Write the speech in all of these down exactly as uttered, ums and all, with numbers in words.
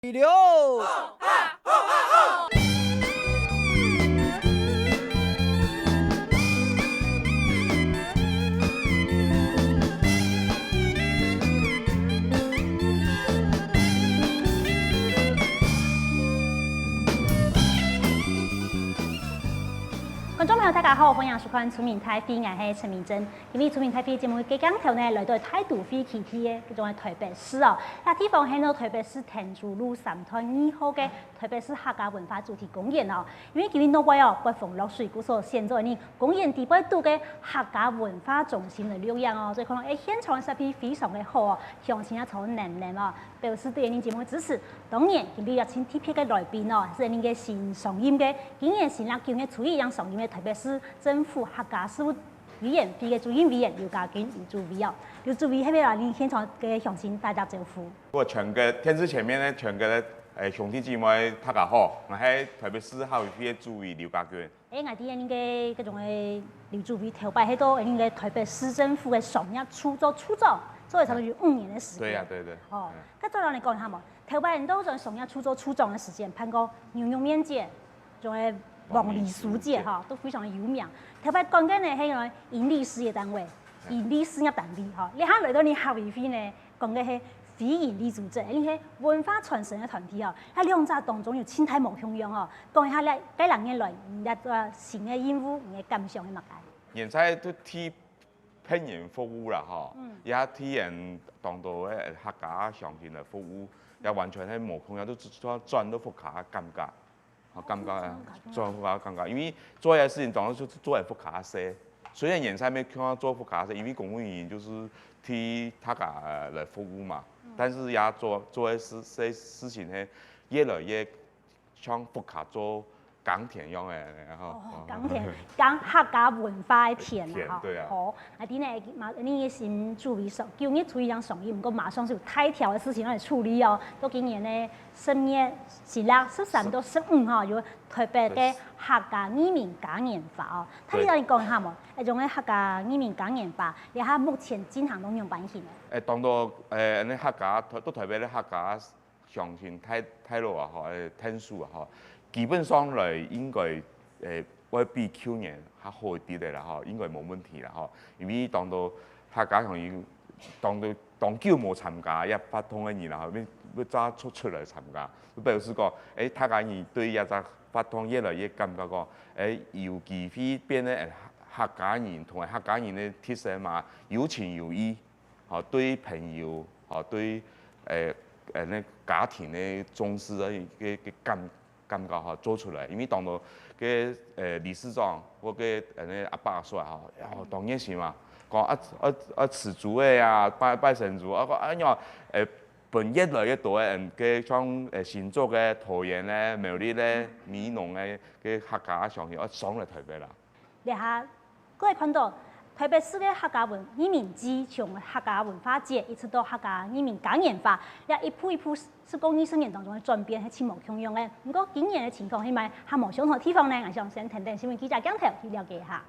第六。观众朋友，大家好，欢迎收看《出名大会》，我是陈明真。今日《出名大会》节目个镜头呢，来到大都会基地个这种台北市哦，那地方系到台北市天主路三段二号个台北市客家文化主题公园哦。因为今日落尾哦，八风落水，故所选在呢公园底背肚个客家文化中心来录影哦，所以看到诶现场个设备非常个好哦，乡亲啊坐等等哦。 表示对𠊎等节目个支持。当然，今日也请特别个来宾哦，是𠊎等个新上任个，今年新历九月初一正上任个台北市政府客家事务委员会个主任委员刘家钧刘主委哦。刘主委，可以来同现场个乡亲打个招呼。我全个电视前面呢，全个个，诶，兄弟姊妹，大家好，我是台北市客委会个主委刘家钧。 誒，𠊎知恁个該種个劉主委頭擺係到恁个台北市政府个商業處做處長，做了差不多有五年个時間。對呀，對對。哦，嗯。該再來你講一下嘛，頭擺你到做商業處做處長个時間，辦過牛肉麵節，種个黃梨酥節哈，都非常有名。頭擺管个呢係營利事業單位，營利事業單位哈，這下來到你客委會呢， 講个係非營利組織，因為係文化傳承个團體哦，該兩者當中有盡大無共樣哦。講一下這，這兩年來，你這个新个任務，你个感想係麼个？現在都替別人服務啦吼，嗯。也替人當多个客家鄉親來服務，也完全係無共樣，都轉，轉到屋下个感覺。 好，感覺啊，做得好感覺，因為做个事情當然就係做个屋下事。雖然現在還無看到做屋下事，因為公務員就係替大家來服務嘛，但是也做，做个事，事，事情係越來越像屋下做耕田樣个，吼。哦，耕田，耕客家文化个田啊，吼。田，對啊。好，啊，今日嘛，你个新主委上，九月初一正上任，毋過馬上就有大條个事情愛處理哦。到今年呢， 十月十六、十三到十五吼，有台北个客家義民嘉年華哦。大體來講一下無，這種个客家義民嘉年華，這下目前進行到仰般形呢？誒，當多，誒，恁呢客家，在，在台北个客家鄉親大，大老啊吼，誒，天數啊吼，基本上來應該，誒，會比舊年較好一點个啦吼，應該無問題啦吼。因為當多客家鄉親，當多 當久無參加這活動个人啊，愛，愛再出，出來參加，就表示講，誒，大家人對這隻活動越來越感覺講，誒，有機會變成，誒，客家人同客家人个特色嘛，有情有義，吼，對朋友，吼，對，誒，誒，該家庭个重視个，个，个感 感覺吼做出來，因為當多个，呃，理事長或个，呃，該阿伯阿叔吼，哦，當熱心啊，講啊，啊，啊，祭祖个啊，拜，拜神主，啊，講，哎呀，呃，分越來越多个，嗯，个像，呃，新竹个、桃園个、苗栗个、美濃个，个客家鄉親，啊，上來台北啦。這下 各位看到，台北市个客家文，義民祭，從客家文化節一直到客家義民嘉年華，這一步一步，十過二十年當中个轉變係盡無共樣个。毋過今年个情況係麼个，還無相同个地方呢？𠊎想先跈等新聞記者鏡頭去了解一下。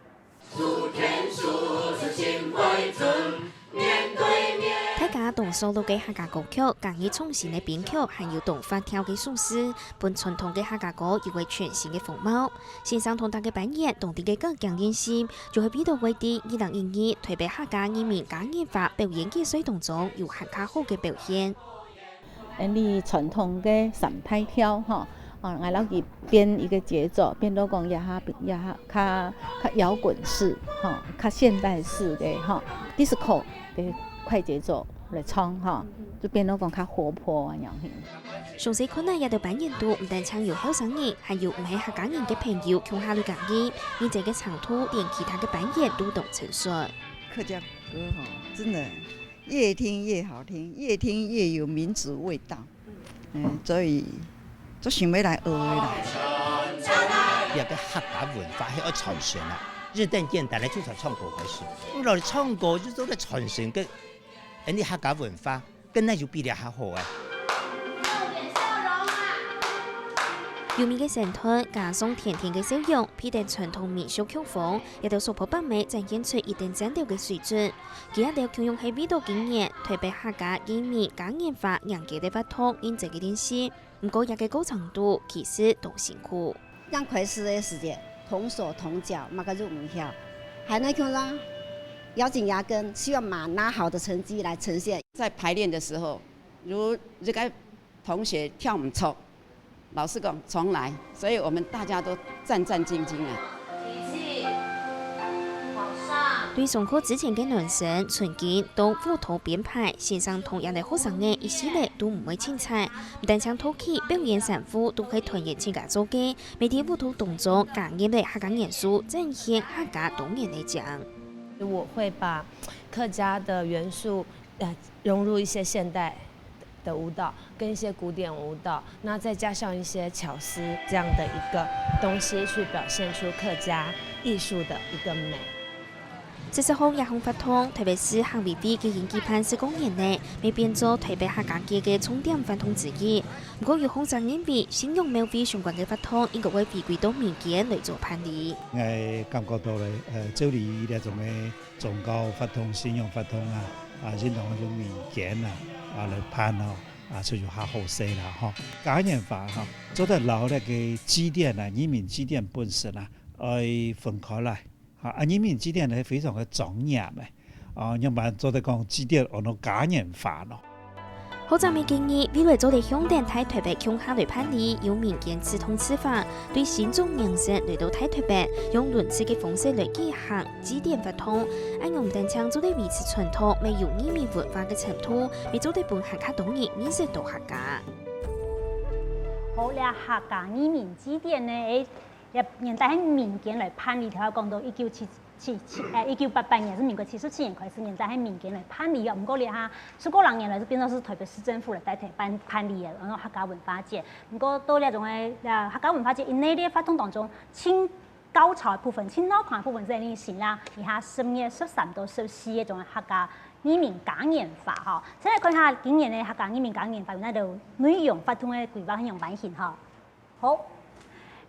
大家當熟絡个客家歌曲，加入創新个編曲，還有當活跳个手勢，分傳統个客家歌有個全新个風貌。 先生同大个扮演當地个港景人心，就係為著為著二零一二台北客家義民嘉年華表演个賽當中有還較好个表現。恁呢傳統个三大調吼，啊，𠊎摎佢變一個節奏，變到講這下，這下較，較搖滾式吼，較現代式个吼，disco个快節奏來唱吼，就變到講較活潑恁樣形。 詳細看啊，這兜扮演都毋單淨有後生人，還有毋係客家人个朋友共下來加入，認真个程度連其他个扮演都當成熟。客家歌吼，真的越聽越好聽，越聽越有民族味道。嗯，所以就想要來學的啦。這个客家文化係愛傳承啊，日本簡單个就從唱歌開始，你來唱歌就做得傳承个，恁呢客家文化。 跟那就比了還好哎。優美个身段，加上甜甜个笑容，配得傳統民俗曲風，這兜手拍白米展現出一等讚頭个水準。佢這兜共樣係為著今年臺北客家義民嘉年華迎雞个活動認真个練習，毋過這个過程肚其實當辛苦。 正開始个時節，同手同腳，麼个都毋曉，還能用啦，咬緊牙根，希望拿拿好的成績來呈現。在排練的時候，如這個同學跳毋著，老師講重來，所以我們大家都戰戰兢兢啊。提氣，往上。對上課之前个暖身，純金到舞蹈編排，先生同這兜學生仔一息仔都毋會凊彩，毋單淨套戲、表演三副都係團員自家做个， 每隻舞蹈動作加入了客家元素，展現客家多元个靚。我會把客家的元素，呃，融入一些現代的舞蹈，跟一些古典舞蹈，那再加上一些巧思這樣的一個東西，去表現出客家藝術的一個美。 十四號這項活動，特別係客委會个舉辦十週年呢，乜變做臺北客家節个重點活動之一。毋過有學者認為，信仰廟會相關个活動應該會回歸到民間來做辦理。𠊎感覺到咧，呃，照理這種个宗教活動、信仰活動啊，啊，應當用民間啊，啊來辦哦，啊，就有較好勢啦吼。嘉年華吼，做得摎該个祭典啊，義民祭典本身啊，愛分開來。 哈，啊，義民祭典呢非常个莊嚴个，啊，仰般做得講祭典安到嘉年華咯？學者乜建議，未來做得向等大臺北共下來辦理，由民間自動自發，對新竹迎神來到大臺北，用輪次个方式來舉行祭典活動。恁樣毋單淨做得維持傳統，乜有義民文化个程度，乜做得分還較多人認識到客家。好，這客家義民祭典呢，誒， 這原來係民間來辦理，頭先講到一九七七七，呃，一九八八年，係民國七十七年開始，原來係民間來辦理哦。毋過這下，十過零年來，就變做係臺北市政府來帶頭辦辦理个，然後客家文化節。毋過到這種个，呃，客家文化節，因為這活動當中，盡高潮个部分，盡鬧熱个部分係恁樣形啦。這下十月十三到十四个種客家義民嘉年華吼，先來看一下今年个客家義民嘉年華有哪兜內容、活動个規劃係仰般形吼。 好，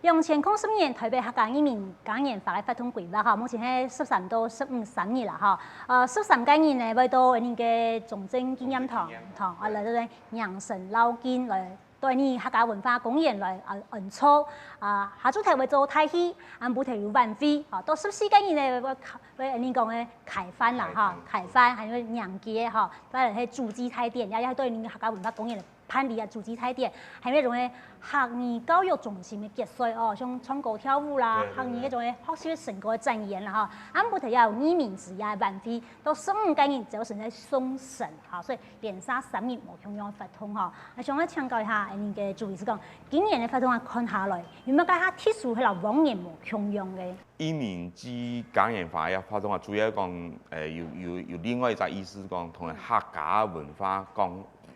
兩千空十年臺北客家義民嘉年華个活動規劃吼，目前係十三到十五三日啦吼。呃，十三該日呢，會到𠊎等个中正紀念堂，吼，啊，來到這迎神遶境，來到𠊎等客家文化公園來，啊，安坐。啊，下晝頭會做大戲，暗晡頭有晚會，吼，到十四該日呢，會開，會𠊎等講个開飯啦，吼，開飯，還有迎雞个，吼，再來係主祭大典，也，也到𠊎等客家文化公園來 辦理啊主祭大典，還有該種个客語教育中心个結算哦，像唱歌跳舞啦，對，對，客語該種个學習成果个展演啦吼。暗晡頭也有義民之夜个晚會，到十五該日朝晨來送神哈，所以連續三日無共樣个活動吼。啊，想愛請教一下，𠊎等个主委係講，今年个活動啊看下來，有無該較特殊係摎往年無共樣个？義民之嘉年華个活動啊，主要講，呃，有有有另外一隻意思，講同客家文化講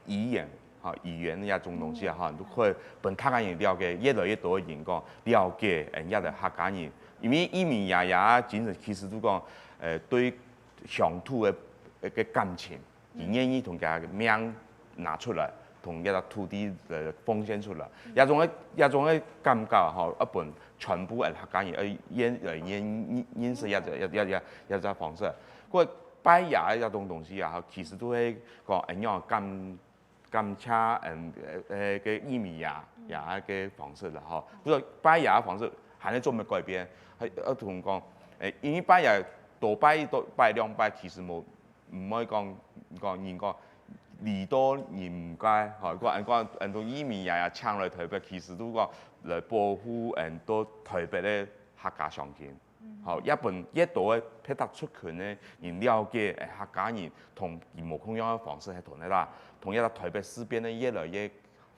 語言 吼，語言這種東西啊，吼，都會分大家人了解，越來越多个人講了解，嗯，這兜客家人。因為義民爺爺精神其實就講，呃，對鄉土个，呃，个感情，佢願意同佢个命拿出來，同這个土地，呃，奉獻出來。這種个，這種个感覺吼，愛分全部个客家人，呃，認，呃，認，認識這，這，這，這，這種方式。過拜爺這種東西啊，吼，其實都係講，哎呀，感 感謝，嗯，呃，呃，个義民爺，爺个方式啦，吼。不過拜爺个方式還愛做麼个改變？還愛同講，誒，因為拜爺多拜一多拜兩拜，其實無，毋會講，講人講禮多人毋怪，吼，講，講，講，同義民爺爺請來臺北，其實都講來保護，嗯，到臺北个客家鄉親。 吼，也分越多个別搭出群个人了解，誒，客家人同佢無共樣个方式係同个啦，同這个臺北市變得越來越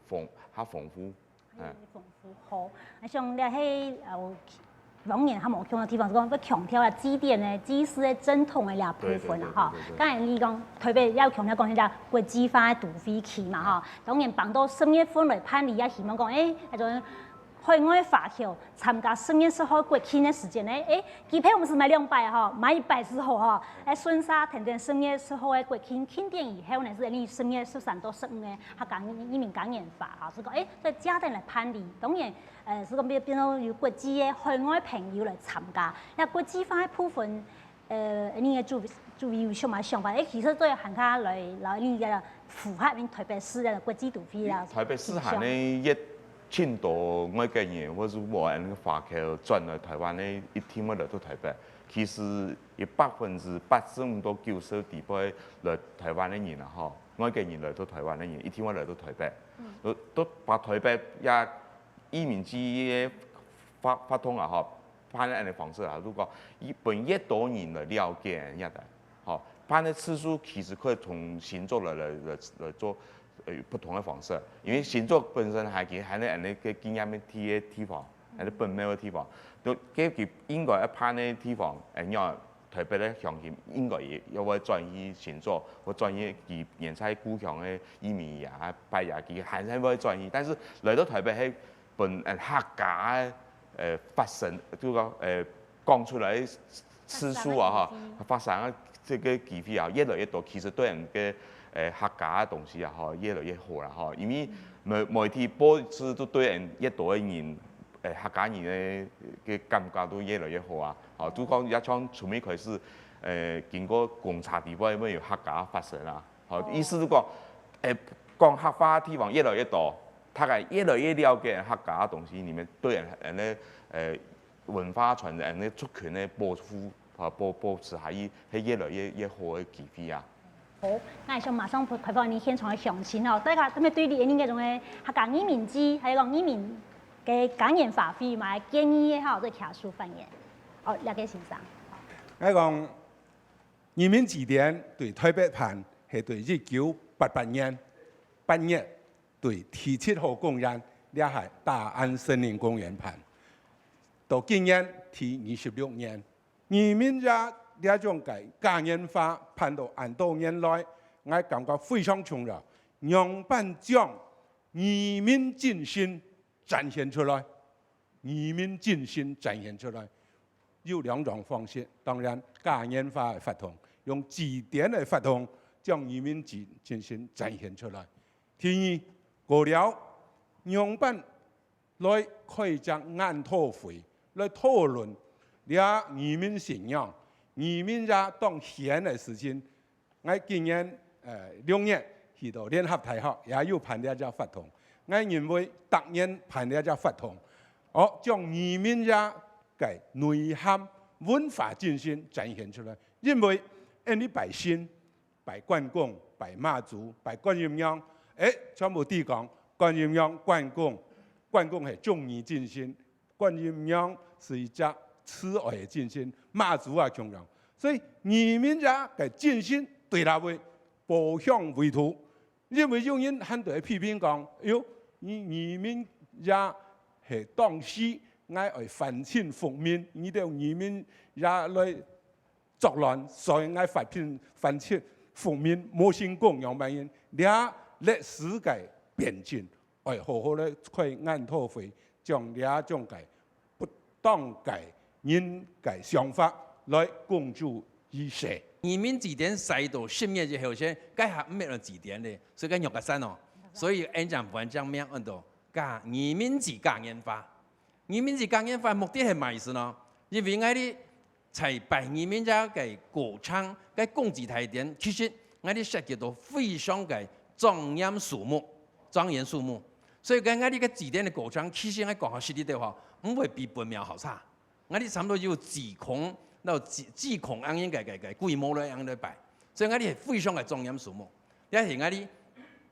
豐，較豐富。嗯。豐富，好。啊，像這係，呃，往年較無共樣个地方，係講愛強調啊祭典呢、祭祀个正統个這部分啊，吼。對，對，對，對，對。當然你講臺北要強調講一下國際化个都會區嘛，吼。當然，放到十月份來辦理，也希望講，誒，那種海外華僑參加十月十號國慶个時間呢，誒，機票毋係買兩擺吼，買一擺就好吼。誒，順續跈等十月十號个國慶慶典以後呢，係呢十月十三到十五个客家移民嘉年華吼，係講誒，在這等來辦理。當然，呃，係講變變到有國際个海外朋友來參加。該國際化个部分，呃，你个主主委有麼个想法？誒，其實對還較來來你个符合你台北市个國際都會啊。台北市還呢，也盡多外國人或者無恁个華僑轉來台灣呢，一定會來到台北。其實有百分之八十五到九十底背來台灣个人啊，吼，外國人來到台灣个人，一定會來到台北。都都把台北也移民局个發發通啊，吼，辦恁个方式啊，如果一分越多人來了解，也得，吼，辦个次數其實可以從新竹來來來來做，呃，不同个方式，因為新竹本身還其實還有恁个經驗个地个地方，還有本廟个地方，都該佢應該要辦个地方，哎，你看台北个鄉親應該也要會轉去新竹，或轉去佢原在故鄉个移民啊、拜啊，佢還係會轉去，但是來到台北，係 分呃客家个呃發生，就講呃講出來次數啊哈，發生个這个機會啊，越來越多，其實對人个呃客家个東西啊哈，越來越好啦哈，因為媒媒體報紙都對人越多个人，呃客家人个个感覺都越來越好啊，吼，就講也從出面開始，呃經過公車底背有客家發生啊，吼，意思就講，呃講客話个地方越來越多。 大家越來越了解客家个東西，你們對人个呃文化傳承、个族群个保護啊保保持下去，係越來越越好个機會啊。好，該想馬上開放你現場个鄉親哦，大家特別對你个這種个客家移民祭，還有講移民个嘉年華會嘛建議个哈，對客家書發言。哦，廖傑先生。 𠊎講，移民祭典對台北辦係對一九八八年八月對第七號公園，這下大安森林公園辦，到今年第二十六年。移民祭這種个嘉年華辦到恁多年來，𠊎感覺非常重要，仰般將移民精神展現出來。 移民精神展現出來，有兩種方式。當然，嘉年華个活動，用祭典个活動，將移民精精神展現出來。第二，過了，仰般來開一隻研討會，來討論這移民信仰、移民這當顯个事情， 𠊎今年呃六月去到聯合大學，也有辦這隻活動。𠊎認為逐年辦這隻活動，哦，將移民這个內涵、文化精神展現出來。因為恁呢拜神、拜關公、拜媽祖、拜觀音娘，誒，全部知講觀音娘、關公，關公係忠義精神， 觀音娘係一隻慈愛个精神，媽祖也共樣。所以移民這个精神對哪位？包鄉為土。因為有人還在批評講，哎喲，你移民這係當時𠊎愛反清復明，你兜移民這來作亂，所以𠊎反清反清復明無成功樣般。這歷史个變遷， 愛好好來開研討會，將這種个不當个人个想法來公諸於世。移民祭典使到十月以後先，該下毋係安祭典咧，所以該肉个山哦。所以𠊎正換正名安到嘉移民祭嘉年華。移民祭嘉年華目的係麼个意思呢？因為𠊎兜 在辦移民祭个過程，該公祭典，其實𠊎兜涉及到非常个莊嚴肅穆，莊嚴肅穆。所以講𠊎兜个祭典个過程，其實𠊎講下實在个話，毋會比本廟好差。𠊎兜差毋多有祭孔，到祭祭孔恁樣个个个規模來恁樣來擺。所以𠊎兜係非常个莊嚴肅穆，也係𠊎兜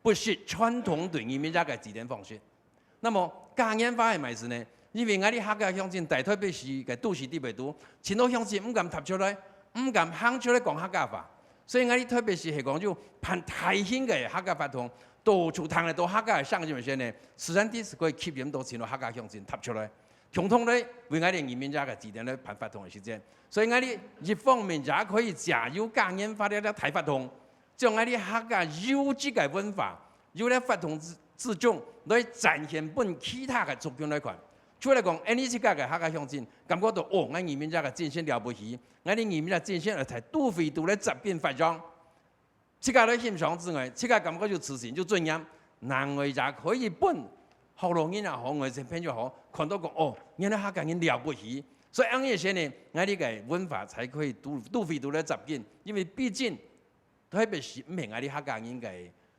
不失傳統對移民祭个祭典方式。 那麼嘉年華係麼个意思呢？因為𠊎兜客家鄉親在台北市个都市裡背肚，盡多鄉親毋敢踏出來，毋敢行出來講客家話。所以𠊎兜台北市係講有辦大型个客家活動，到處聽得到客家个聲音个時節呢，自然地係可以吸引到盡多客家鄉親踏出來，共同來為𠊎兜移民祭个祭典來辦活動个時節。所以𠊎兜一方面也可以藉由嘉年華這隻大活動， 將𠊎兜客家優質个文化，由這活動之之中來展現分其他个族群來看。出來講，恁呢自家个客家鄉親，感覺到哦，𠊎移民這个精神了不起，𠊎哩移民這精神來在都會都來接近發揚。自家來欣賞之外，自家感覺有自信、有尊嚴，另外也可以分學老人也好，外省朋友也好，看到講哦，原來客家人了不起。所以恁樣先呢，𠊎哩个文化才可以都都會都來接近，因為畢竟 特別係毋係𠊎哩客家人个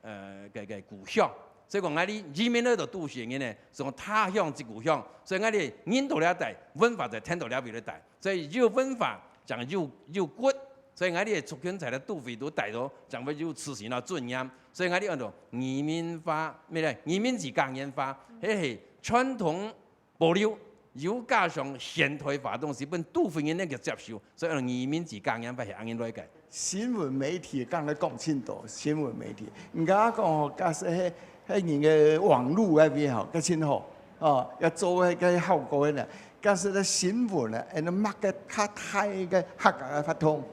呃个个故鄉。所以講𠊎哩移民來到都市个人呢，係講他鄉即故鄉。所以𠊎哩人到這帶，文化就跈到這位來帶。所以有文化，正有有骨。所以𠊎哩个族群在這都會都帶到，正會有自信啊尊嚴。所以𠊎哩安到移民化，毋係，移民之嘉年華，係傳統 保留，又加上現代化東西，分都會人能夠接受，所以講移民之嘉年華係恁樣來个。新聞媒體剛才講盡多，新聞媒體，你剛剛講吼，假使迄迄人个網路那邊吼，該盡好，哦，要做迄个效果呢。假使咧新聞呢，哎，那麼个較大个客家个發通，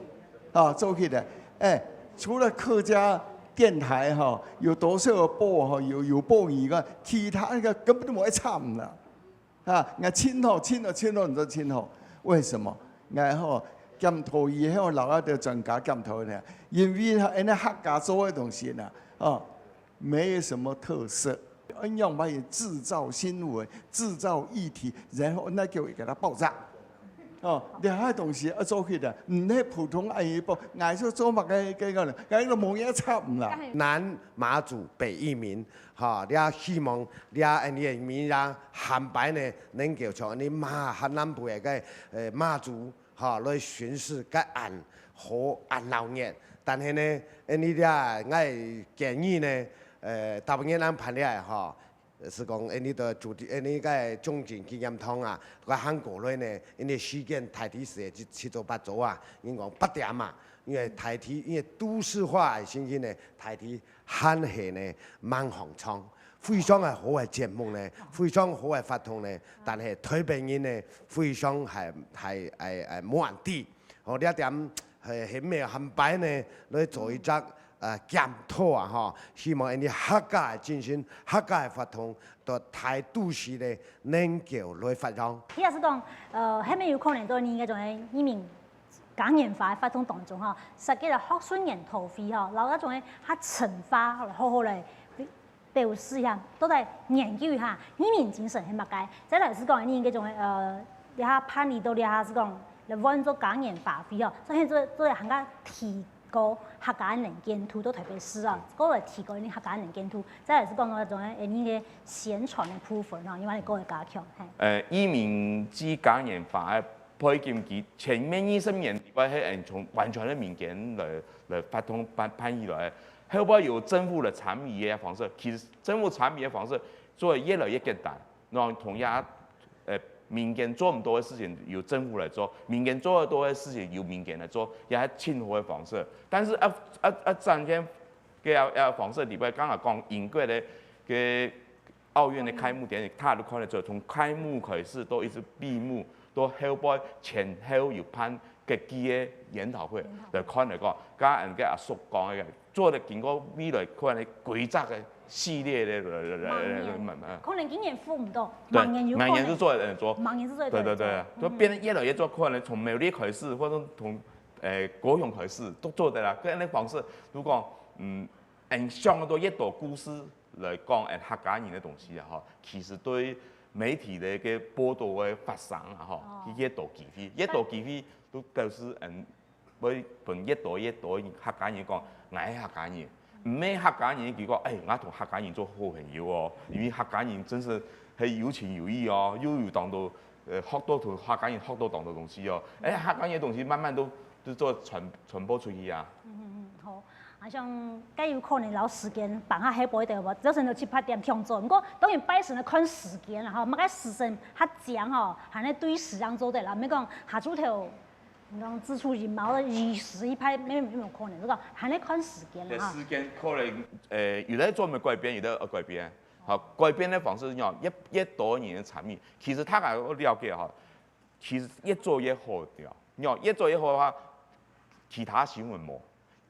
哦，做起來，哎，除了客家電台哈，有多少有播哈，有有播以外，其他那个根本都没有插啦。 啊，𠊎盡好，盡好，盡好，你知盡好。為什麼？𠊎吼檢討以後，老外的專家檢討呢，因為哈，人家客家做的東西呢，哦，沒有什麼特色，樣般製造新聞、製造議題，然後那就給它爆炸。哦，你還東西要做去的，你那普通愛一報，𠊎就做麼个个个，𠊎都無嘢插啦。南馬祖北義民， 吼，這希望這恁樣个民謠下擺呢，能夠像恁樣馬漢南部个个呃馬祖，吼，來巡視个恁好恁鬧熱。但係呢，恁樣這𠊎建議呢，呃，大部分人辦這个吼，係講恁樣个主題，恁樣个中正紀念堂啊，个行過來呢，恁樣時間大體係七七早八早啊，應講八點啊，因為大體因為都市化个情形呢，大體 還係呢，蠻鬨噯，非常个好个節目呢，非常好个活動呢，但係台北人呢，非常還還還還無恁知。哦，這點係係毋係下擺呢，來做一隻呃檢討啊吼，希望恁樣客家个精神、客家个活動，到大都市呢，能夠來發揚。佢也係講，呃，係毋係有可能做呢个種个移民嘉年華个活動當中吼，設計了學術研討會吼，然後該種个較深化，好好來表示一下，到底研究一下移民精神係麼个。再來係講，你該種个呃，這下辦理到這下係講，來換做嘉年華會吼，所以做做還較提高客家能見度到台北市啊，過來提高你客家能見度。再來係講該種个，誒，你个宣傳个部分吼，因為你過來加強，嘿。呃，移民之嘉年華个 背景佢前面二十年裡背係從完全个民間來來發動辦辦起來，後背有政府个參與个方式，其實政府參與个方式做得越來越簡單，然後同樣，呃，民間做毋到个事情由政府來做，民間做得到个事情由民間來做，也係盡好个方式。但是啊啊啊，展現个啊啊方式裡背，剛才講英國个个 奧運个開幕典禮，大家都看得出，從開幕開始到一直閉幕，到後背前後有辦各季个研討會，來看來講，剛剛个阿叔講个，做得經過未來可能規則个系列个來來來來慢慢。可能今年赴毋到，對，明年有可能。明年就做得做。明年就做得對對對，做就變得越來越做，可能從苗栗開始，或者從誒高雄開始都做得啦。搿樣个方式，如果嗯，嗯，想到越多故事 來講，誒，客家人个東西啊，吼，其實對媒體个一個報導个發生啊，吼，佢越多機會，越多機會，都表示，嗯，會分越多越多客家人講，𠊎係客家人。毋係客家人，佢講，誒，𠊎同客家人做好朋友哦，因為客家人真係係有情有義哦，又有當多，呃，學到同客家人學到當多東西哦。誒，客家人个東西慢慢都都做傳傳播出去啊。嗯，好。 啊，像該有可能摎時間放下後背一點無，就算到七八點暢做。毋過當然拜神愛看時間啦吼，麼个時辰較靚吼，還愛對時間做得啦。毋係講下晝頭，你講日出一毛，日時一派，沒有沒有可能，這個還愛看時間啦哈。時間可能，呃，有的做毋改變，有的愛改變。好，改變个方式係越越多人个參與，其實大家要了解哈，其實越做越好，對吧？你看越做越好个話，其他新聞無。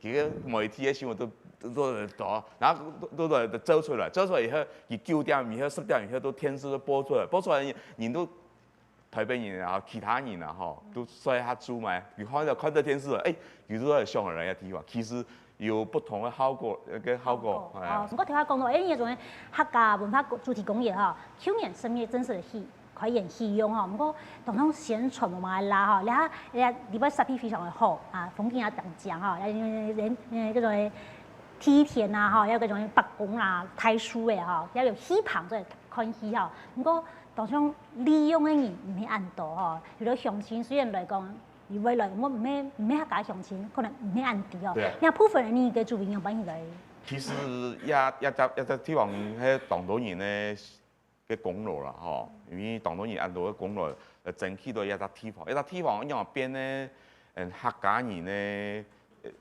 其實媒體个新聞都都都都，然後都都都走出來，走出來以後，佢九點以後、十點以後都電視都播出來，播出來人都台北人啊，其他人啊吼，都睡下晝嘛，佢看到看到電視了，哎，佢都在想人家地方，其實有不同的效果，那個效果，哎呀。哦，毋過頭下講到，哎，你个種客家文化主題公園吼，舊年十月正式的起開園啟用吼，毋過當中宣傳無麼个啦吼，然後然後禮拜設備非常的好啊，風景也當靚吼，然後人人那種梯田啊吼，還有那種伯公啊、大樹的吼，還有戲棚做看戲吼，毋過當中利用的人毋係恁多吼，有的鄉親雖然來講。 你未來我毋係毋係客家鄉親，可能毋係恁知哦。對啊。那部分你个主意仰般去來？其實也也在也在地方係當多人个个功勞啦吼，因為當多人恁多个功勞，呃，爭取到一隻地方，一隻地方仰變呢，嗯，客家人呢，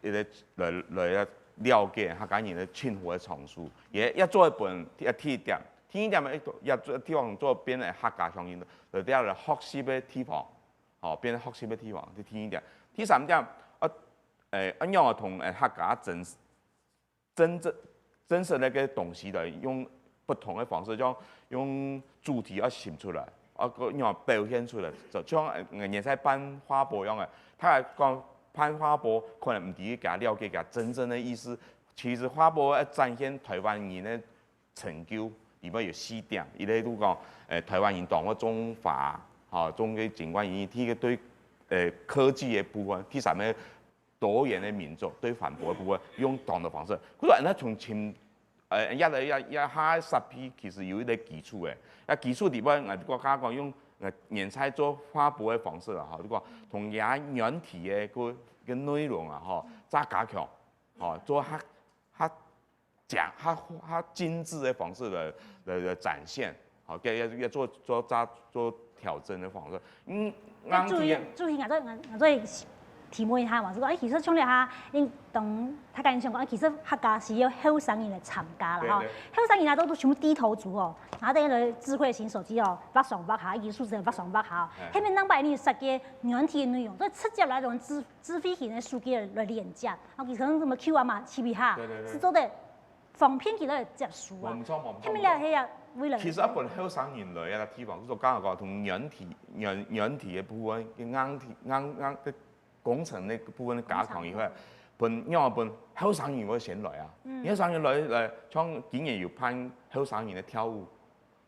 一个來來了解客家人个生活个場所，也也做一本也第一點，第一點也也地方做變个客家鄉親，來了學習个地方。 吼，變成學習个地方，這第二點。第三點，啊，誒，恁樣啊，同誒客家真真正真實个个東西來用不同个方式，像用主題啊尋出來，啊，个樣表現出來，就像誒人在辦畫報樣个，他來講辦畫報，可能毋知佢了解佢真正个意思，其實畫報愛展現台灣人个 成就，裡背有四點，一个就講，誒，台灣人當會種花，吼，種个景觀園藝，第一个對，誒，科技个部分，第三个多元个民族，對環保个部分，用當多方式。故所，那從前，誒，也來也也下設計其實有一个基礎个，那基礎裡背，我國家講用，呃，現在做畫報个方式啦，吼，就講同原原體个个个內容啊，吼，再加強，吼，做較較 講較較精緻个方式來來來展現，好，要要要做做做做調整个方式。嗯，那主席硬體主席，𠊎再𠊎再提問一下嘛，就講，哎，其實像你哈，你當大家想講，哎，其實客家係要後生人來參加啦吼，對後生人啊都都全部低頭族哦，然後等於來智慧型手機哦，挖上挖下，已經數字挖上挖下哦，哎後面兩百你設計軟體个內容，所以直接來用智智慧型个手機來連接，然後可能什麼 Q R 嘛，Q R 哈，對對對係做得 方便佢來接受啊。無錯無錯係咪了？係啊，為了其實一般後生人來啊地方，就講講同軟體軟軟體个部分，硬體硬硬个工程个部分加強以後，分要分後生人會先來啊。後生人來來，像今年有辦後生人个跳舞，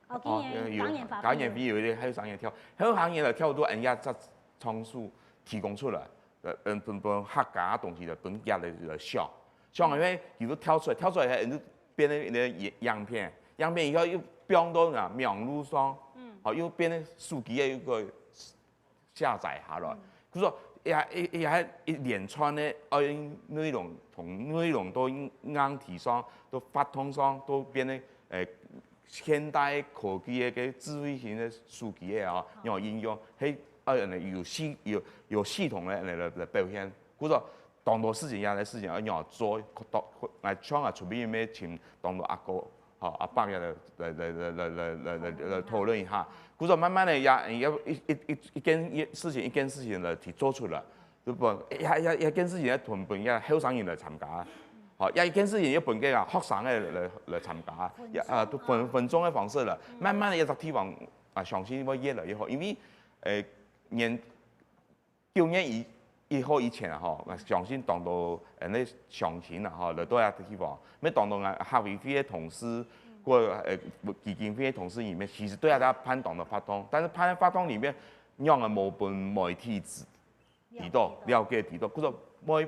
哦，今年有嘉年華嘉年華有一个後生人跳，後生人來跳都人家在場所提供出來，呃嗯分分客家个東西來分人家來來笑。像因為有个跳出來，跳出來，人就變成一个影影片，影片以後又放到啊網路上，好又變成手機个一个下載下來。就說也也也一連串个呃內容，從內容到硬體上，到活動上，都變成誒現代科技个个智慧型个手機个哦，用應用，係呃有系有有系統个來來來表現。故所當多事情，這樣个事情要用做，到來像啊出面咩請當多阿哥。 好，阿伯也來來來來來來來來來討論一下。故所慢慢个也也一一一一件一事情一件事情來提做出來，就分也也也件事情要同分也後生人來參加，好，也一件事情要分个啊學生个來來參加，也啊都分分眾个方式了，慢慢个一隻地方啊，相信會越來越好，因為誒年 九月一一號以前啊吼，𠊎相信當多人个鄉親啊吼，來到這地方，乜當多啊客委會个同事，或呃基金會个同事裡面，其實對啊在辦當多活動，但是辦活動裡面，仰个無分媒體知知道了解知道，故所媒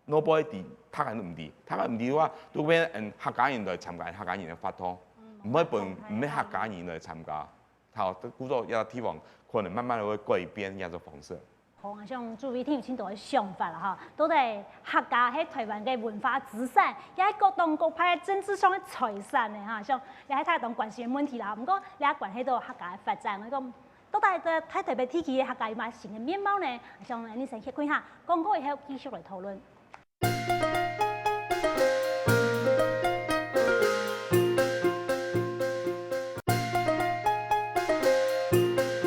老輩知，大家都毋知，大家毋知个話，都變嗯客家人來參加客家人个活動，毋會分毋係客家人來參加。好，故所這地方可能慢慢會改變這種方式。好，𠊎想主委聽有盡多个想法啦哈，到底客家係台灣个文化資產，也係各黨各派个政治上个財產呢哈，像也係大家當關心个問題啦。毋過，這關係到客家个發展，𠊎講到底在在台北地區个客家有麼新个面貌呢？想你先歇睏下，廣告以後繼續來討論。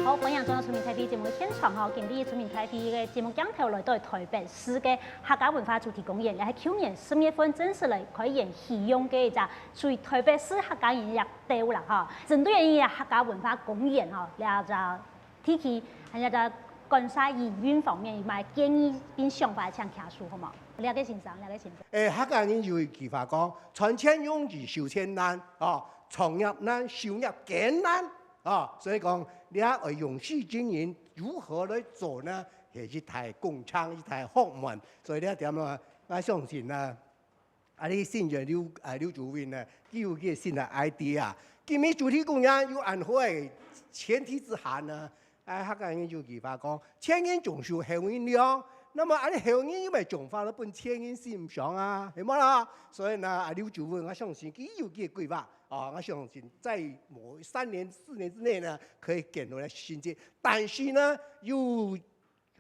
好，歡迎轉到《出名在地》節目个現場，吼，今日出面大會个節目鏡頭來到臺北市个客家文化主題公園，也係舊年十月份正式來開園啟用个一隻屬於臺北市客家人个一隻島啦吼。針對這客家文化公園吼，這隻地區，還有這管理營運方面有麼建議並想法，請聽說好無？廖个先生，廖个先生。誒，客家人有一句話講，賺錢容易，收錢難，哦，創業難，收業更難，哦，所以講，你愛永續經營，如何來做呢？係一大工程，一大學問。所以這點呢，𠊎相信呢，啊，你新人劉，啊，劉主委呢，佢有佢个新个idea。今日主題公園有恁好个前提之下呢，哎，客家人有句話講，前人種樹，後人乘涼。那麼，恁樣後人又毋係種花了，分前人欣賞啊，係無啦？所以呢，啊，劉主委，我相信佢有佢个規劃，啊，我相信在某三年、四年之內呢，可以建立來新界。但是呢，有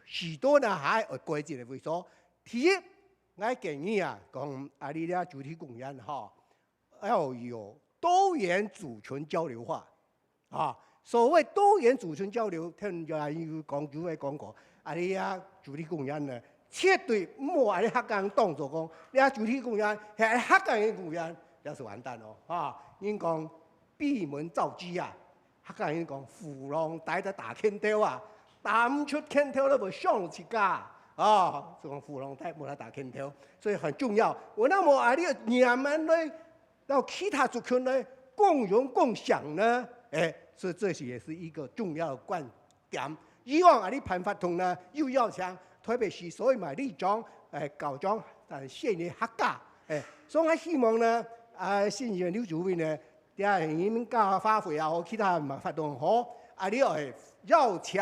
許多呢，還有改進个位所。第一，𠊎建議啊，講啊，你這主題公園吼， 要有多元族群交流化。啊，所謂多元族群交流，聽人有講，有个講過，啊，你啊，主題公園呢，絕對毋好啊，你客家人當作講，你啊，主題公園係客家人个公園，這係完蛋哦，啊，人講閉門造車啊，客家人講虎狼豺在打拳頭啊，打毋出拳頭了，無傷自家，啊，所以講虎狼豺無來打拳頭，所以很重要。𠊎那麼啊，你个娘們呢， 到其他族群呢，共榮共享呢，哎，所以這是也是一個重要的觀點。以往啊，你辦活動呢，又邀請臺北市所有个里長、哎，高長，但縣个客家，哎，所以我希望呢，啊，新任劉主委呢，這下你們搞花卉啊，或其他嘛活動好，啊，你愛邀請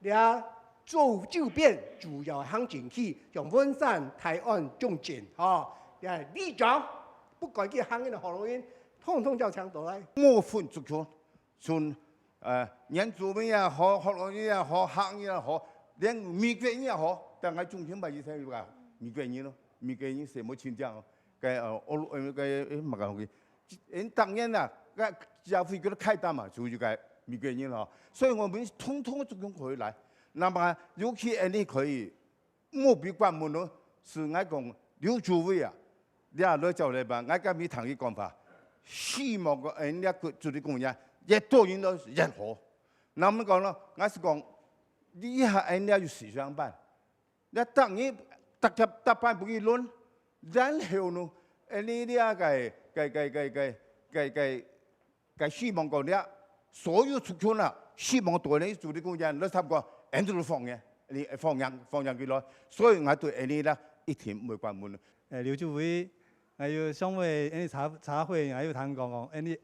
這周，周邊主要行政區，像文山、大安、中正，吼，這里長，不管佢行个好路線，通通邀請到來。無分族群，從，呃，原住民也好，學老人也好，客人也好，連美國人也好，但𠊎中間嘛，一切有个美國人咯，美國人係無親戚哦，該，呃，歐，呃，該，呃，麼个東西， 因當然啦，該教會个開單嘛，就係該美國人咯。所以我們通通个族群可以來。那麼尤其恁樣可以，莫比關門咯，係𠊎講劉主委啊，你也來做來吧，𠊎今日聽佢講法，希望个恁樣个主題公園，越多人來越好。那麼講咯，𠊎係講，你還恁樣有思想辦？ 你逐日逐日逐班分佢輪，然後呢，恁樣這个个个个个个个个希望講這所有族群啊，希望到恁樣主題公園來參觀，恁樣就歡迎，你歡迎歡迎佢來。所以𠊎對恁樣啦，一定毋會關門。誒，劉主委，還有上回恁樣茶茶會，還有聽講講，恁樣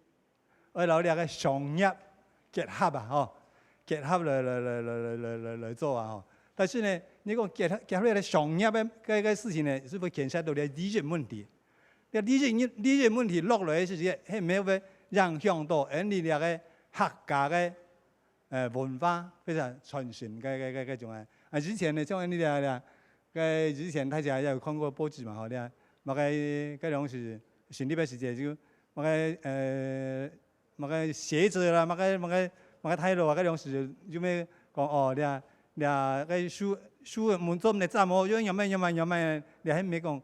愛摎這个商業結合啊，吼，結合來來來來來來來來做啊，吼。但是呢，你講結合結合這个商業个个个事情呢，係會牽涉到這利益問題。這利益利益問題落來个時節，係毋係會影響到恁樣這个客家个呃文化或者傳承个个个个種啊。啊，以前呢，像恁樣這个，个以前大家也有看過報紙嘛，吼，這麼个該種係成立个時節就麼个呃 麼个鞋子啦，麼个麼个麼个大路啊，該種時有咩講哦，這這个樹樹門做毋得斬哦，又仰般仰般仰般，這係毋係講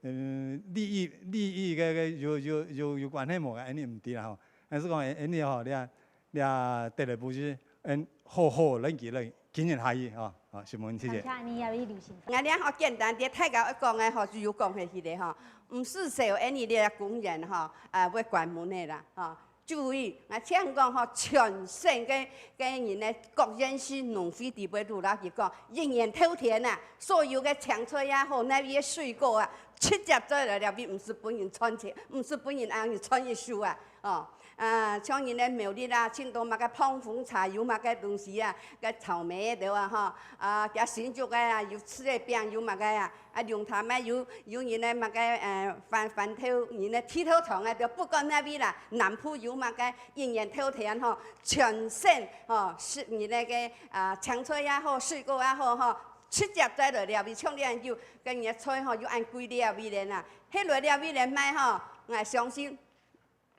嗯利益利益个个有有有有關係無个，恁樣毋知啦吼。但是講恁樣吼，這這得來不是嗯好好人佢來經營下去吼。好，承蒙，謝謝。感謝你，也有流行。𠊎這吼簡單點，大家愛講个吼，就有講下去个吼，毋係少恁樣个公園吼，啊會關門个啦吼。 注意，𠊎請講吼，全省个个人呢，各縣市農會底背都摎佢講，一年透天啊，所有个青菜也好，哪位个水果啊，直接摘來這位，毋使分人賺錢，毋使分人恁樣賺一手啊，哦。啊，像人个苗栗啊，盡多麼个膨風茶，有麼个東西啊，个草莓个啊，吼，啊，佢新竹个啊，有柿仔餅，有麼个啊， 啊，龍潭啊，有有人个麼个呃番番豆，人个地頭糖啊，就不管哪位啦，南部有麼个一年透天吼，全省吼，係人个个啊青菜也好，水果也好吼，直接摘來這位，像這樣有个人个菜吼，有恁貴這位个啦，係來這位个賣吼，𠊎相信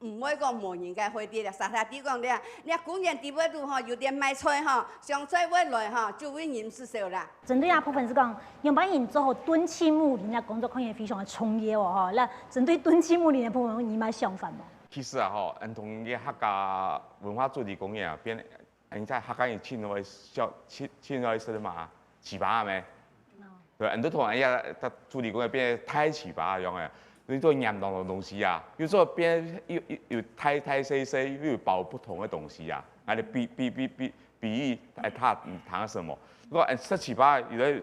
毋會講無人个會知啦，沙沙地講咧，你公園底背肚吼，有店賣菜吼，上菜會來吼，就會人事少啦。針對這部分係講，仰般人做好蹲起木林个工作，可能非常个重要哦吼。那針對蹲起木林个部分，你有麼个想法無？其實啊吼，恁同个客家文化主題公園啊，變，恁在客家人盡愛笑，盡盡愛食个嘛，粢粑咩？對，恁多同人家在主題公園變大粢粑樣个，你做黏當多東西啊，有時候變有有有大大細細，又有包不同个東西啊，那你比比比比比喻，哎，它嗯談什麼？如果嗯食粢粑，有的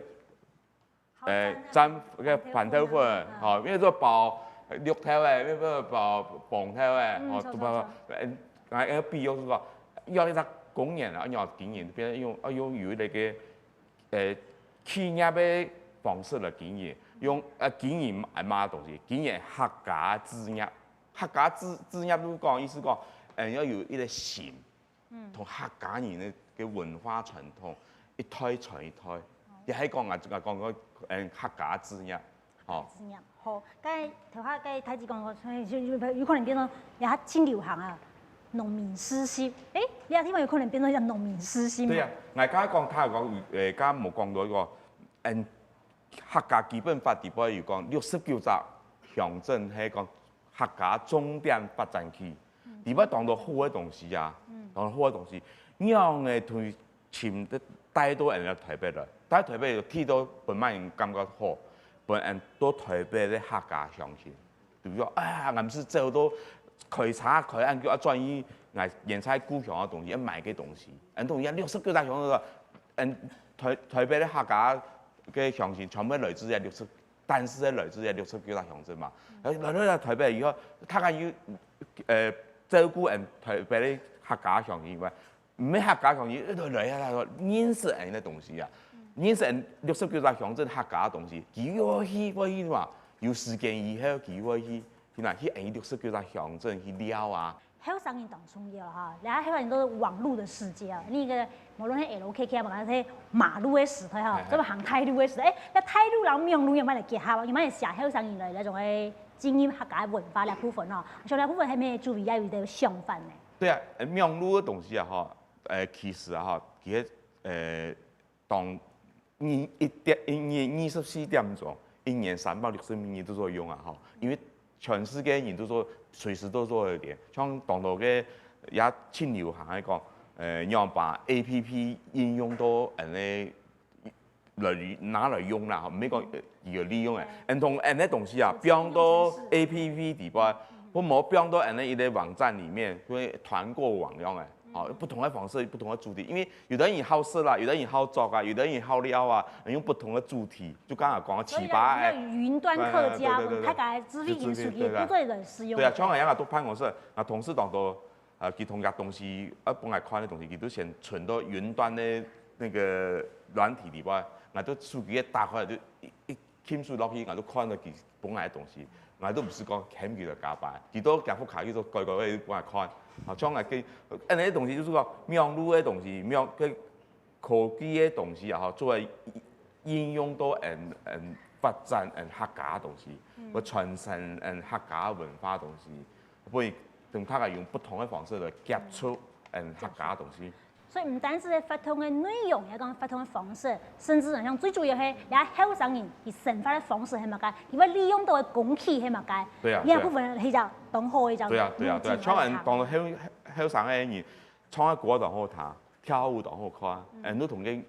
呃沾那个番豆粉，吼，因為做包綠豆个，又做包紅豆个，吼，都包，嗯，哎，比喻是講，要一隻公園啊，要經營，變成用要用有一個 呃，企業个方式來經營，用呃經營麼个東西，經營客家置業，客家置置業就講意思講，呃，要有一個心，同客家人个个文化傳統一代傳一代，也係講啊，就講講，嗯，客家置業。 吼。置業，好，該頭下該大姊講過，所以就就有可能變成也較盡流行啊，農民實習。誒，你這地方有可能變成像農民實習嘛？對啊，𠊎剛剛講，佢講，誒，剛剛無講到一個，嗯，客家基本法底背有講六十九隻鄉鎮係講客家重點發展區，底背當多好个東西啊，當多好个東西，仰會同 尋得帶到人到台北來，帶台北去到分麼人感覺好，分人到台北个客家鄉親，比如說，哎呀，𠊎毋使走到開車開恁久啊，轉去𠊎原在故鄉个東西，愛買个東西，恁同樣六十九大鄉个，嗯，台台北个客家个鄉親全部來自這六十，但是來自這六十九大鄉鎮嘛，來來來台北以後，大概有，呃，照顧人台北个客家鄉親以外， 毋係客家鄉親，一路來啊，來啊，認識恁个東西啊，認識恁六十九隻鄉鎮客家个東西，佢會去，會去嘛？有時間以後，佢會去，去哪？去恁六十九隻鄉鎮去尞啊。後生人當重要哈，然後後生人都是網路的世界啊，那個無論係L K K啊，無論係馬路个時代哈，這麼行大路个時代，誒，該大路摎網路有麼个結合啊？有麼个寫後生人來那種誒，經營客家文化那部分哦，像那部分還沒注意，也有一個想法呢。 對啊，呃，網路个東西啊，吼，呃，其實啊，吼，其實，呃，當二一點一二二十四點鐘，一年三百六十五日都做用啊，吼，因為全世界人都做，隨時都做得連，像當多个也盡流行个講，呃，仰般A P P應用到恁个 來拿來用啦，吼，毋係講呃佢个利用誒。恁同恁个東西啊，放到A P P底背，或無放到恁个一個網站裡面，就會團購網樣誒。哦，不同个方式，不同个主題，因為有的人好食啦，有的人好著啊，有的人好尞啊，用不同个主題，就剛才講个粢粑誒，雲端客家，對對對對，大家資訊也屬於對對對對，都做得使用。對啊，像𠊎樣啊，都辦公室啊，同事當多 啊，佢同佢東西，啊，分𠊎看个東西，佢都先存到雲端个那個軟體裡背，𠊎都手機一打開就一一撳手落去，𠊎都看到佢分𠊎个東西，𠊎都毋使講喊佢來加班，佢都行屋下去做乖乖个分𠊎看。啊，像𠊎个，恁呢个東西就是講網路个東西，網个 科技个東西啊，吼，做來應用到恁恁發展恁客家个東西，或傳承恁客家个文化个東西，會同大家用不同个方式來接觸恁客家个東西。所以毋單止係活動个內容，也講活動个方式，甚至好像最主要係，這後生人佢生活个方式係麼个，佢會利用到个工具係麼个，對啊，這部分係一隻當好个一隻。對啊，對啊，對啊，像恁當多後後生个人，唱个歌當好聽， 跳舞當好看，嗯，恁都同佢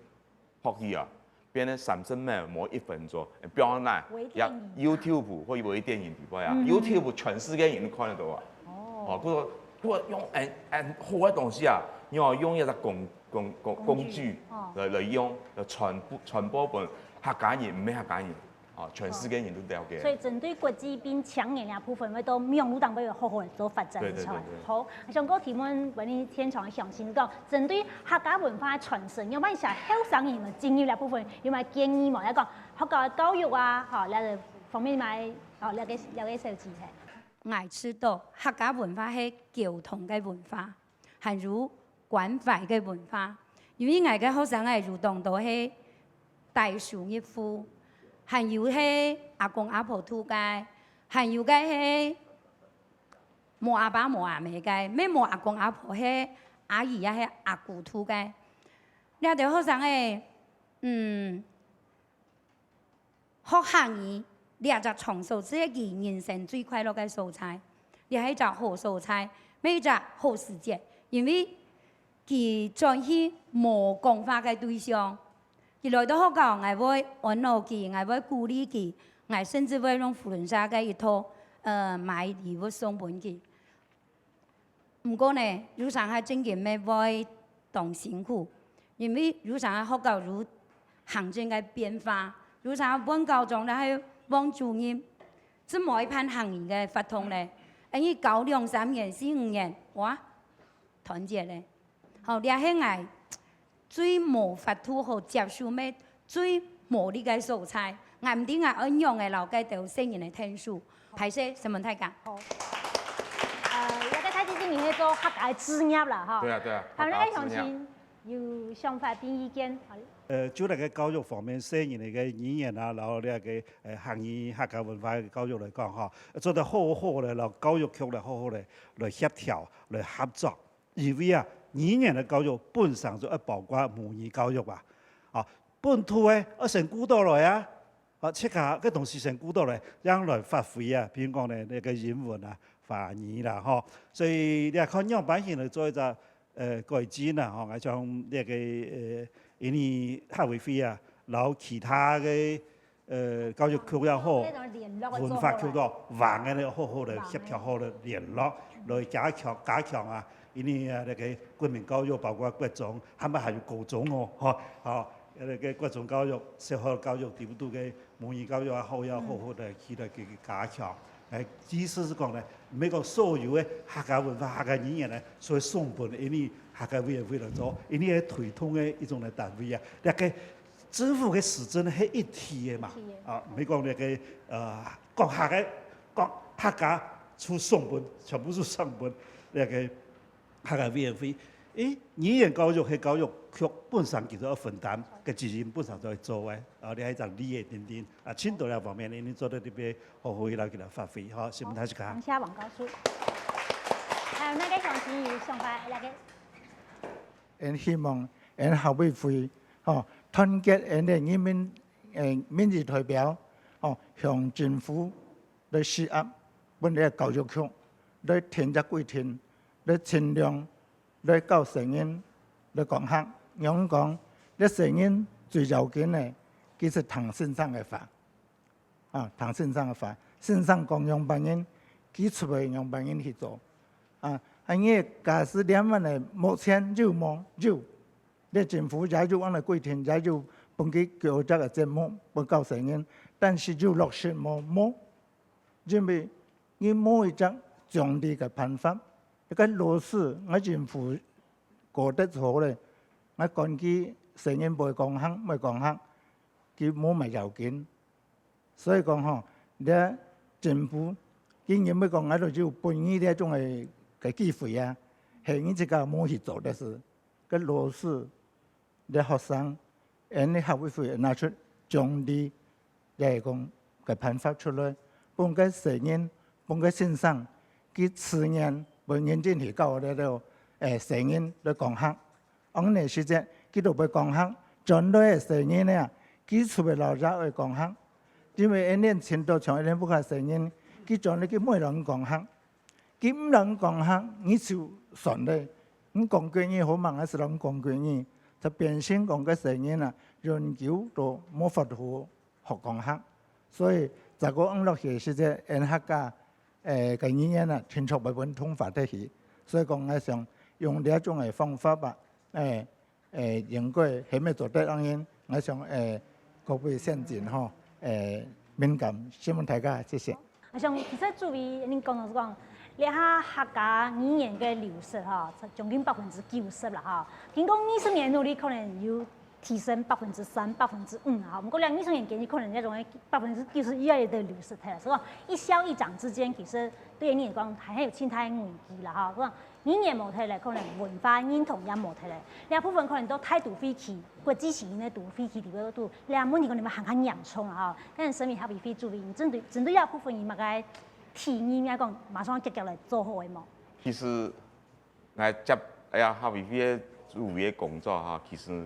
學習啊，變成三十秒無一分鐘，變到哪？也YouTube或者微電影底背啊，YouTube全世界人都看得到啊。哦，不過不過用恁恁好个東西啊，你要用一個工工工工具來來用，來傳播傳播分客家人，毋係客家人。 哦，全世界人都了解。所以針對國際並青年這部分，會到網路當中有好好个做發展出來。對對對對。好，想過提問問你現場个鄉親講，針對客家文化个傳承，有麼个後生人个進入這部分，有麼个建議無？也講學校个教育啊，吼，這個方面嘛，哦，了解了解小姐嘿。𠊎知道客家文化係溝通个文化。 還有關懷个文化。因為𠊎个學生仔有當多係低收入戶，還有係阿公阿婆渡个，還有个係無阿爸無阿姆个，乜無阿公阿婆，係阿姨也係阿姑渡个。這兜學生仔，嗯，學客語這隻場所，就係佢人生最快樂个所在，這係一隻好所在，乜一隻好時節，因為佢轉去無講話个對象，佢來到學校，𠊎會安撫佢，𠊎會鼓勵佢，𠊎甚至會用扶輪社个一套，呃，買禮物送分佢。 毋過呢，有成下正經乜會當辛苦，因為有成下學校有行政个變化，有成下換校長了，還有換主任，就無一盤行業个活動咧。恁樣教兩三年、四五年，哇，斷絕咧。好，這係𠊎最無法度好接受，乜最無力个所在。𠊎毋知𠊎愛仰仔摎該兜細人仔𢯭手。歹勢，承蒙大家。好。呃，這个大姊姊你係做客家个職業啦，哈。對啊，對啊，好，客家職業。該鄉親有想法、提意見，好。呃，就該个教育方面，細人仔个語言啊，然後該个，呃，客語、客家文化个教育來講，哈，做得好好个，然後教育局來好好个來協調、來合作。 因為啊，語言个教育本身就愛包括母語教育啊。啊，本土个愛先顧到來啊，啊，自家个東西先顧到來，正來發揮啊。譬如講呢，該个英文啊、華語啦，吼。所以你愛看仰般形來做一隻，呃，改進啊，吼。𠊎想這个，呃，因為客委會啊，然後其他个 呃，教育局也好，該種聯絡个做法。文化局也好，橫个咧好好个協調好个聯絡，來加強，加強啊，因為啊，該个國民教育包括國中，還毋還有高中哦，吼，吼，該个國中教育、小學教育，底肚个母語教育也好，也好好个去來去加強。哎，意思係講呢，毋係講所有个客家文化、客家語言呢，所以送分，因為客家委員會來做，因為係推動个一種个單位啊，該个 政府个施政係一體个嘛，一體个。啊，毋係講該个，呃，講客个，講客家就送分，全部就送分該个客家委員會。誒，語言教育係教育局本身其實愛分擔个責任，本身就愛做个。啊，你還講理个等等，啊，盡多這方面呢，你做得特別好好去摎佢來發揮，吼，承蒙大家。感謝王教授。還有哪个鄉親有想法？來个。 𠊎希望𠊎客委會，吼，團結𠊎个人民，誒，民意代表，吼，向政府來施壓，分這个教育局來定一規定，來盡量來教細人來講客。仰講，這細人最要緊个，佢係聽先生个話。 啊，聽先生个話，先生講仰般形，佢就愛仰般形去做。啊，恁樣假使連恁樣个目前有無？有，這政府也有恁樣規定，也有分佢教育个節目，分教細人，但是有落實無？無，因為你無一隻獎勵个辦法。一个老師，𠊎政府過得好咧，𠊎講佢細人會講客，會講客，佢無麼个要緊。 所以講吼，這政府佢認為講𠊎兜有分你這種个，个機會啊，係你自家無去做，但係个老師、个學生，恁樣客委會拿出獎勵，也係講个辦法出來，分个細人，分个先生，佢自然會認真去教這兜，誒，細人來講客。 恁樣時節，佢就會講客，轉來个細人啊，佢就會摎爺哀講客。因為𠊎等盡多像𠊎等屋下細人，佢轉來佢毋會摎你講客，佢毋摎你講客，你就算咧，你講國語好嘛，𠊎就摎你講國語，就變成講个細人啊，永久都無法度學講客。所以，再過恁落去个時節，𠊎等客家 誒，个語言啊，定著會分同化忒去。所以講，𠊎想用這種个方法啊，誒，誒，應該係毋係做得恁樣，𠊎想，誒，各位先進吼，誒，敏感，承蒙大家，謝謝。𠊎想其實主委恁樣講就係講，這下客家語言个流失吼，將近百分之九十啦吼。經過二十年努力，可能有 提升百分之三、百分之五啊，毋過這二十年間，你可能這種百分之九十越來越流失忒了。所以講一消一長之間，其實對你來講還有盡大个危機啦吼。所以講語言無忒了，可能文化認同也無忒了。這部分可能都態度危機，國際性个都危機裡背都，這問題可能還較嚴重啦吼。但是身為客委會主委，你針對，針對這部分有麼个體驗，也講馬上積極來做好个無？其實，𠊎接哎呀客委會个主委个工作哈，其實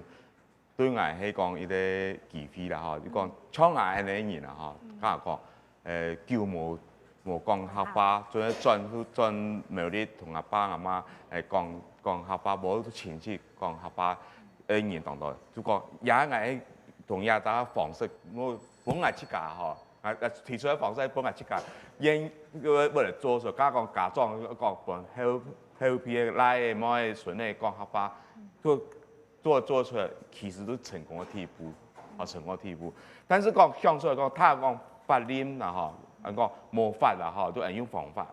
對𠊎係講一個機會啦哈，就講像𠊎恁樣个人啊哈，嗯，假如講，呃，久無無講客話，轉轉轉苗栗同阿爸阿媽，誒講講客話，無親戚講客話，誒人當多，就講也𠊎同樣个方式，我分𠊎自家吼，啊啊提出个方式分𠊎自家，願个為了做事，假講假裝講分後後輩个倈仔、妹仔、孫仔講客話，就 做做出來，其實都成功个第一步，啊，成功个第一步。但是講相對來講，他講法令啦吼，人講無法啦吼，都愛用方法，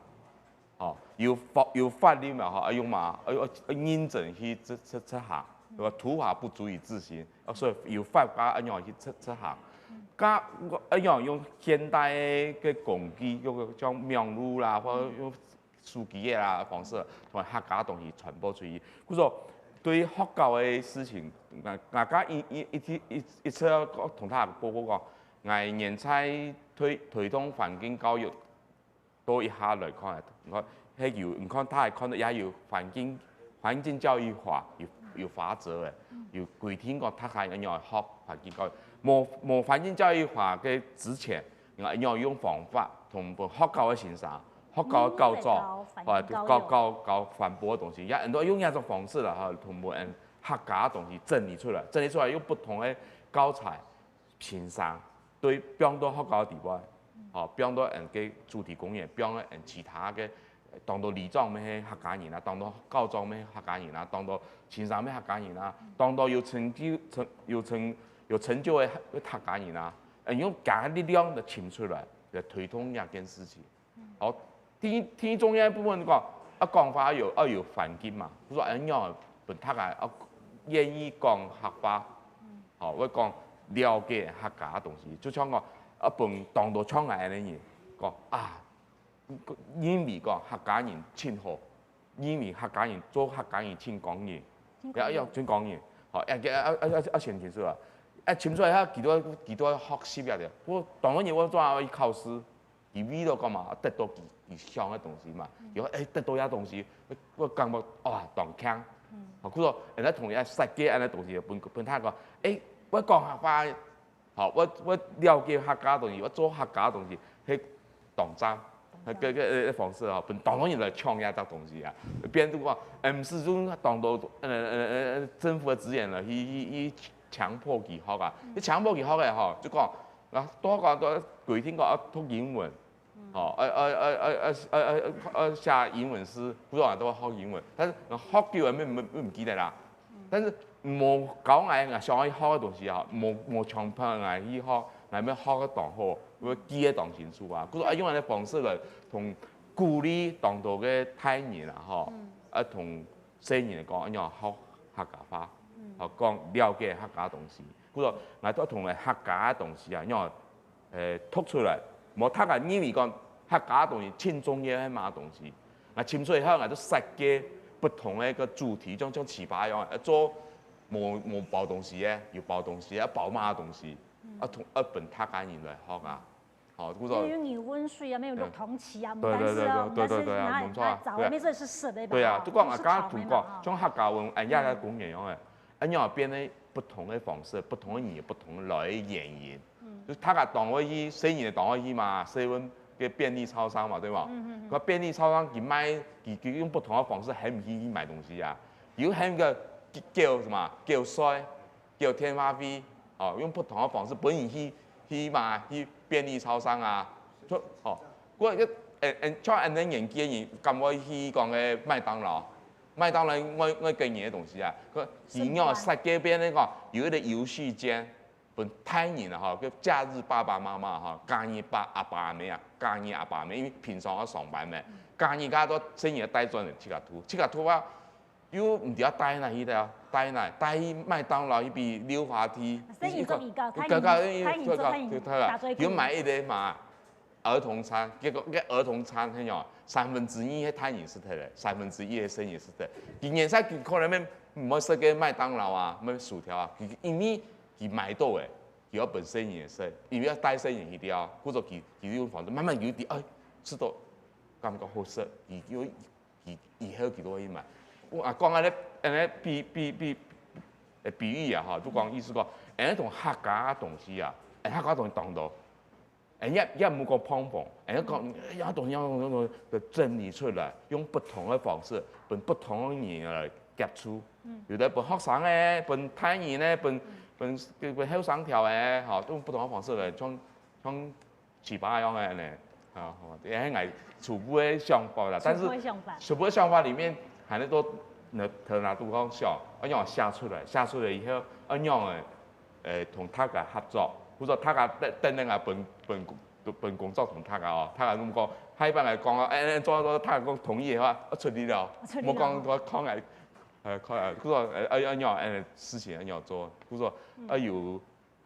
吼，有法有法令啦吼，愛用嘛，愛愛認真去執執執行，對吧？徒法不足以自行，啊，所以有法家愛用去執執行，該愛用用現代个工具，用像網路啦，或者用 手機个啦方式，同客家東西傳播出去。故所對於學校个事情，𠊎𠊎家一一一一一直同大家報告講，𠊎現在推推動環境教育，到一下來看，你看，係有你看，大家看到也有環境環境教育法有有法則个，有規定講大家愛學環境教育，無無環境教育法个之前， 你愛用方法同學校个先生、學校个教授，教教教教環保个東西，也很多用這種方式啦，哈，同𠊎等客家个東西整理出來，整理出來用不同个教材、先生，對放到學校个地方，吼，放到𠊎等个主題公園，放到𠊎等其他个，當多里長乜係客家人啊，當多校長乜係客家人啊，當多先生乜係客家人啊，當多有成就成有成有成就个客家人啊。 用厥个力量來尋出來，來推動這件事情。好，第一第一重要个部分講，啊講話愛有愛有環境嘛，就說恁樣分大家啊願意講客話，好，會講了解客家个東西，就像講啊分當多像𠊎恁樣人講啊，認為講客家人盡好， 認為客家人做客家人盡光榮，盡光榮。也要盡光榮，好，要要要要要先清楚啊，要清楚一下幾多幾多學習啊的。我當然我做下去考試，佢為了幹嘛？得到佢佢想个東西嘛，然後哎得到這東西，我我感覺哇當強，好，故所人家同人家設計恁个東西，分分他講，哎，我講客話， 好，我我了解客家東西，我做客家東西，係當讚，係个个个方式吼，分當多人來搶這隻東西啊。變做講，毋係用當多呃呃呃政府个資源來去去去強迫佢學啊，你強迫佢學个吼，就講，啊，多講多規定講要讀英文，吼，呃呃呃呃呃呃呃呃寫英文詩，不然都要學英文，但是學久了，毋毋毋記得啦。 但是無教𠊎𠊎想愛學个東西啊，無無強迫𠊎去學，𠊎乜學个當好，𠊎記个當清楚啊。故所愛用恁个方式來同鼓勵當多个大人啊，吼，啊同細人來講，愛學客家話，吼，講了解客家東西。故所𠊎都同个客家个東西啊，愛 呃，讀出來，無大家認為講客家東西盡重要係麼東西。𠊎尋出以後，𠊎就設計不同个个主題，像像粢粑樣，呃，做無無包東西个，有包東西个，包麼東西，啊同啊分大家人來學啊。好，故所因為有溫水啊，沒有落湯匙啊，對對對對對對啊，但是啊，沒錯啊，對啊。找的沒錯是食的吧？對啊，就講啊，剛剛同講，像客家文，哎呀，公園樣个，哎呀，變成不同个方式，不同个語言，不同个來个原因。 就大家當會去，細人仔當會去嘛，seven个便利超商嘛，對無？該便利超商佢賣，佢佢用不同个方式喊佢去買東西啊。有喊个叫什麼？叫稅，叫電話費，哦，用不同个方式分佢去去嘛，去便利超商啊。就哦，𠊎个誒誒，像恁樣年紀个人，敢會去講个麥當勞？麥當勞愛愛給你个東西啊，佢佢用設計變成講有一個遊戲間。 分大人啊吼，叫假日爸爸媽媽吼，假日爸阿爸阿姆啊，假日阿爸阿姆，因為平常愛上班咩，假日該都細人仔帶轉去自家渡，自家渡啊，又毋知愛帶哪去了，帶哪，帶去麥當勞去比溜滑梯，細人做比較，大人大人做大人打嘴鼓，又買一個嘛， 兒童餐，結果該兒童餐係哦，三分之一係大人食忒咧，三分之一係細人食忒。佢年歲佢可能乜毋會食該麥當勞啊，乜薯條啊，佢因為佢買到誒，佢愛分細人食，因為愛帶細人去了，故所佢佢用方式慢慢有點，哎，食到感覺好食，佢又佢以後佢都會買。我啊講恁呢，恁呢比比比，呃，比喻啊吼，就講意思講，恁呢同客家个東西啊，誒，客家東西當多，誒，也也毋好講碰碰，誒，講，誒，東西要用用整理出來，用不同个方式，分不同个人來接觸。有的分學生誒，分大人誒，分分分後生條誒，吼，用不同个方式來，像像 糍粑樣个呢，啊，吼，這係𠊎初步个想法啦。但是初步个想法。初步个想法裡面，還係都，頭那都講想，愛仰寫出來，寫出來以後，愛仰个，誒，同大家合作，或者大家等等啊，分分分工作同大家哦，大家如果講，下一擺來講哦，誒，誒，做做，大家講同意个話，啊，出力了，出力了。莫講講講來，呃，看來，或者，呃，愛愛仰，誒，事情愛仰做，或者愛有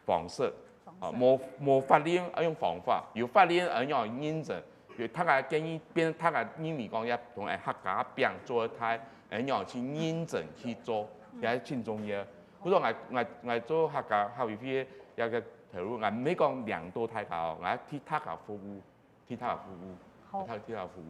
方式，啊，無無法令愛用方法，有法令愛仰認真，有大家建議變大家認為講也同誒客家餅做得大，愛仰去認真去做，也係盡重要。故所𠊎𠊎𠊎做客家客委會个一個頭路，𠊎毋係講領導大家哦，𠊎替大家服務，替大家服務，好。替大家服務。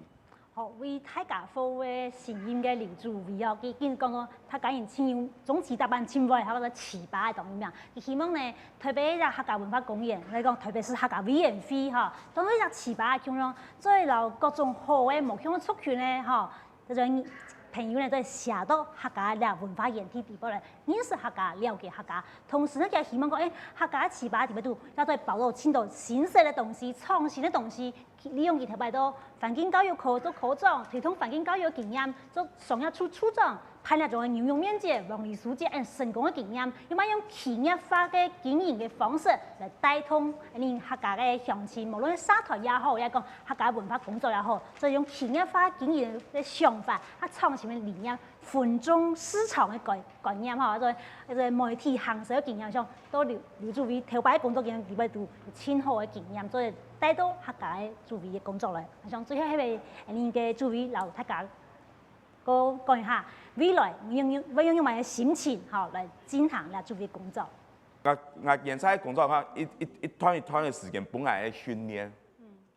好，為大家服務个新任个劉主委哦，佢已經講到大家人盡有中西打扮盡會，還有个糍粑个當有名。佢希望呢，特別一隻客家文化公園，來講特別係客家委員會吼，當做一隻糍粑个共樣，做得摎各種好个無共个族群个吼，這種朋友呢，做得寫到客家這文化園地底背來，認識客家，了解客家。同時呢，佢也希望講，誒，客家个糍粑底背肚，也做得包到盡多新鮮个東西、創新个東西， 利用佢頭擺到環境教育科做科長，推動環境教育个經驗，做商業處處長，辦這種个牛肉麵節、黃梨酥節恁成功个經驗，又嘛用企業化个經營个方式來帶動恁客家个鄉親，無論社團也好，也講客家文化工作也好，做得用企業化經營个想法，較創新个理念，分眾市場个概概念吼，做做媒體行銷个經驗，像到劉劉主委頭擺工作經驗裡背肚有盡好个經驗，做得 帶到客家个主委个工作來。𠊎想最後係毋係恁个主委摎大家過講一下，未來會用會用仰般个心情吼來進行這主委工作？𠊎𠊎現在工作哈，一一一段一段个時間分𠊎个訓練，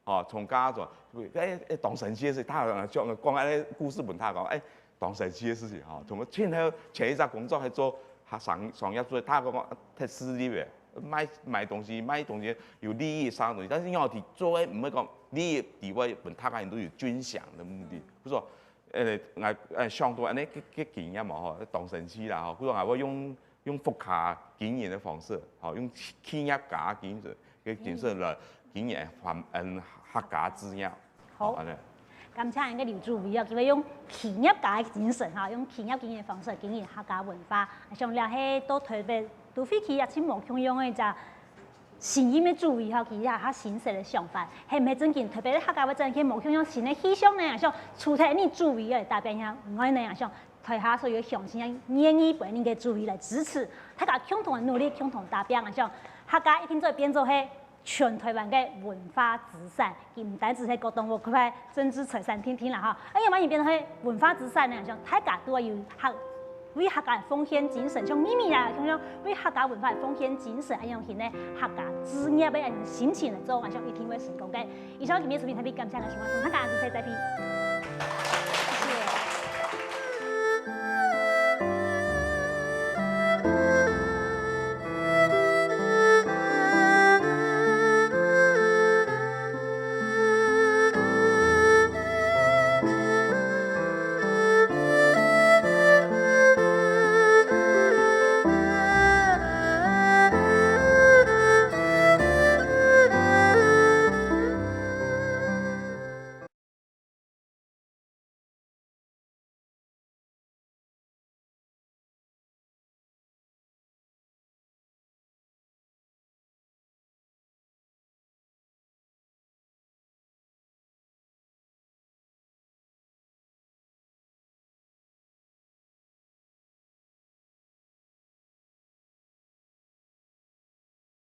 吼，從家做，誒誒，當神奇个事，大家講講恁个故事分大家講，誒， 當神奇个事情吼，從前頭前一隻工作係做商商業做，大家講講忒勢利个，賣賣東西賣東西有利益上个東西，但是仰仔做个毋會講利益底背分大家人都有均衡个目的。比如說，呃，𠊎𠊎想到恁呢个个經驗嘛吼，當神奇啦吼，比如說𠊎會用用複卡經營个方式，吼，用企企業家經營个精神來經營環嗯客家事業。 好，恁呢。感謝𠊎个劉主委哦，佢會用企業家个精神哈，用企業經營个方式經營客家文化。想這係到特別都會去也盡無共樣个一隻新任个主委哈，佢也較新鮮个想法，係毋係正經特別客家會展現無共樣新个氣象呢？像除忒你主委个代表以外呢，像台下所有鄉親願意分你个主委來支持，大家共同个努力，共同打拚，像客家一定做得變做係 全台灣个文化資產，佢毋單止係各種个，佢係政治財產定定啦吼。啊，仰般形變做係文化資產呢？像大家都愛有客為客家奉獻精神，像咪咪啊，像像為客家文化奉獻精神，恁樣形呢，客家事業个恁樣心情來做，𠊎想一定會成功个。以上今日視頻特別感謝，𠊎希望大家下次再見。